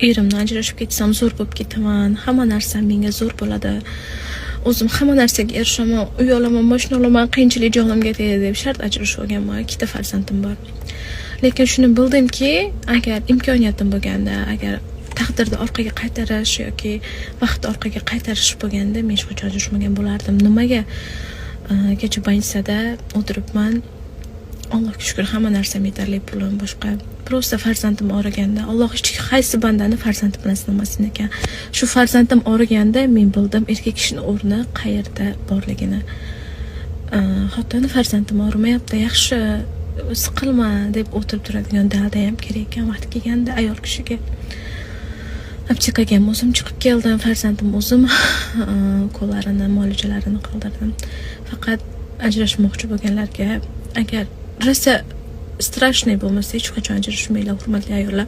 Erimdan ajrashib ketsam, zo'r bo'lib ketaman, hamma narsam menga zo'r bo'ladi, o'zim hamma narsaga erishaman, uy olaman, moshina olaman, qiyinchilik jonimga tegadi deb shart ajrashib olganman. Ikkita farzandim bor. Lekin shuni bildimki, agar imkoniyatim bo'lganda, agar taqdirni orqaga qaytarish yoki vaqtni orqaga qaytarish bo'lganda, men hech qachon ajrashmagan bo'lardim. Nimaga? Kecha больница da o'tiribman. Allohga shukur, hamma narsam yetarli, pulim, boshqa. Просто farzandim og'riganda, Alloh hech qaysi bandani farzandi bilan sinamasin ekan. Shu farzandim og'riganda men bildim erkak kishini o'rni qayerda borligini. Xotin "Farzandim og'rimayapti, yaxshi, siqilma" deb o'tirib turadigan dalda ham kerak ekan vaqti kelganda ayol kishiga. Aptekaga ham o'zim chiqib keldim, farzandim o'zim ukollarini, muolajalarini qildirdim. Faqat ajrashmoqchi bo'lganlarga, agar rosa страшный bo'lmasa, hech qachon ajrashmanglar, hurmatli ayollar.